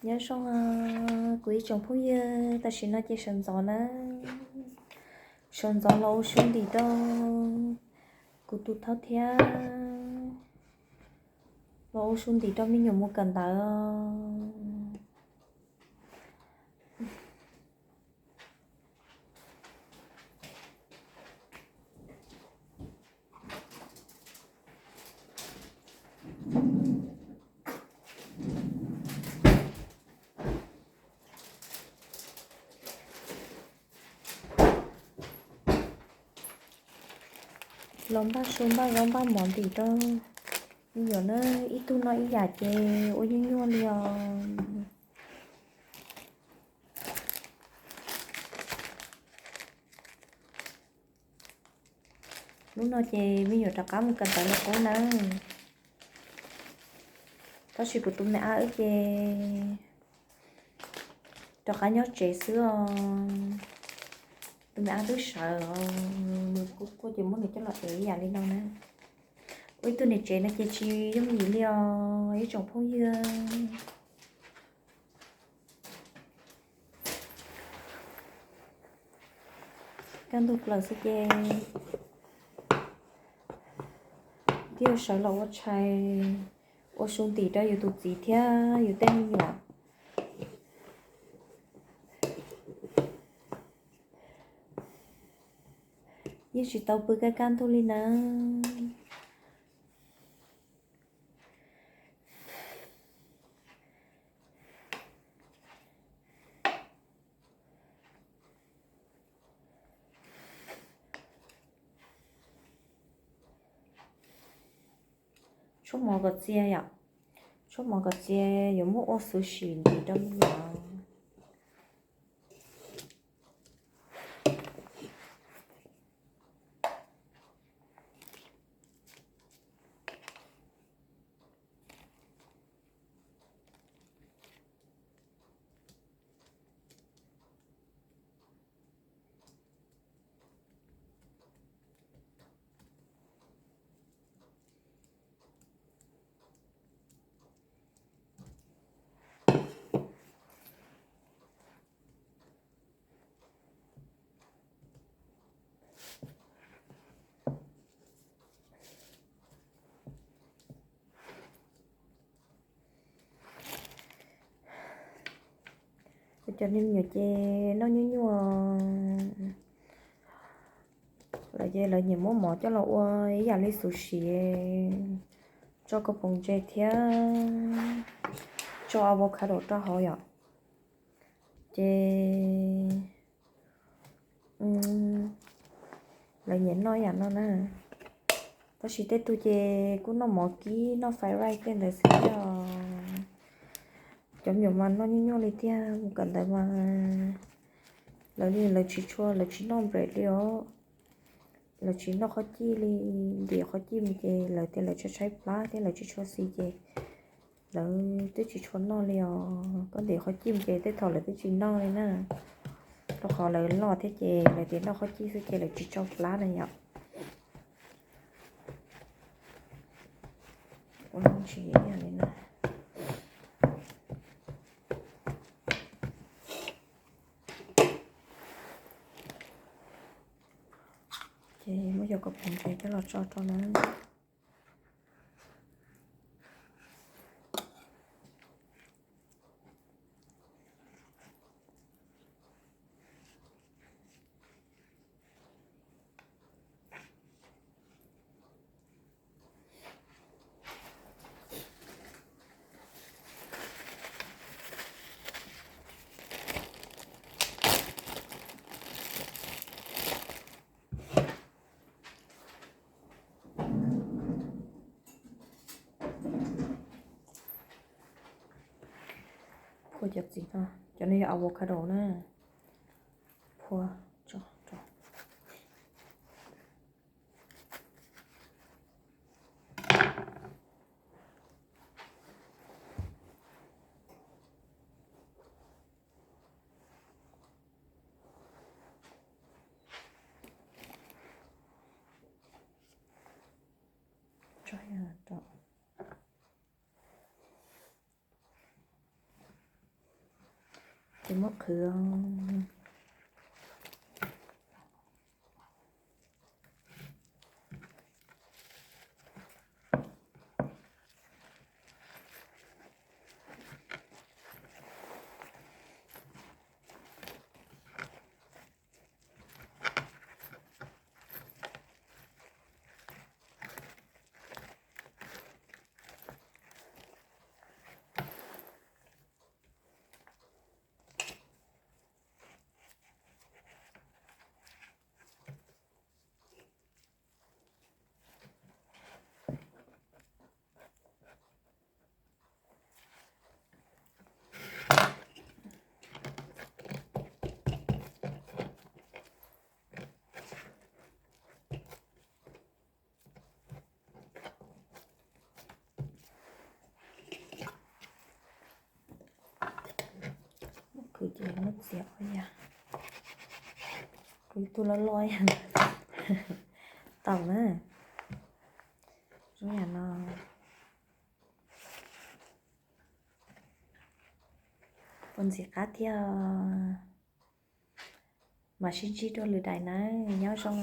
Nyob zoo kuv ib tsoom phooj ywg, tam sim no ces sawv ntxov na, sawv ntxov los ua su ntim rau kuv tus thaub thiab los ua su ntim rau me nyuam mus kawm ntawv. Los npaj su npaj zaub npaj mov ntim rau me nyuam na, ib tug noj ib yam ces ua nyuaj nyuaj li os. Hnub no ces me nyuam rov qab mus kawm ntawv los qub nawb. Tab sis kuv tus me ab wb ces rov qab nyob tsev xwb os. Tus me ab twb sawv os, nws kuj quaj ces muab nws coj los ev ib yam li no na. Ua ib tug niam tsev no ces tsis yooj yim li os ib tsoom phooj ywg. Kaj ntug plaws xwb ces thiaj sawv los ua tshais, ua su ntim rau yus tus txiv thiab yus tej me nyuam. Yeej tsis tau pw kaj kaj ntug li nawb. Tshuab mov kom txias yom, tshuab mov kom txias yuav muab ua xuv sim ntim rau me nyuam. Kuv cov niam nyuam ces noj nyuaj nyuaj lawm ces lawv nyiam muab mov coj los ua ib yam li xuv sim, tso kos poom ntses thiab tso avocado rau hauv yom. Ces lawv nyiam noj yam no na. Tab sis tej tug ces kuj noj mov kib noj fried rice tej ntawd xwb thiab os. Cov me nyuam mas noj nyuaj nyuaj li tiag, mus kawm ntawv mas lawv li lawv tsis tshua, lawv tsis noj bread li os. Lawv tsis noj qhob cij li, ntim qhob cij mus ces lawv tias lawv tshaib tshaib plab thiab lawv tsis tshua xis ces lawv twb tsis tshua noj li os. Koj ntim qhob cij mus ces tej thaum lawv twb tsis noj li na, rau qhov lawv loj thiab ces lawv tias noj qhob cij xwb ces lawv tsis tsau plab na yom. Ua ntsis ib yam li na. Ces muab cov kos poom ntses coj los tso rau na. Phua cov txiv no, cov no yog avocado na. Phua tso rau. Tso rau. Ces muab qhwv. Muab qhwv ces muab txiav yog, qhwv tus loj loj yog tau na. Zoo yam no. Puas ntxim qab thiab? Mam sib ntsib rau lwm daim na, nyob zoo os.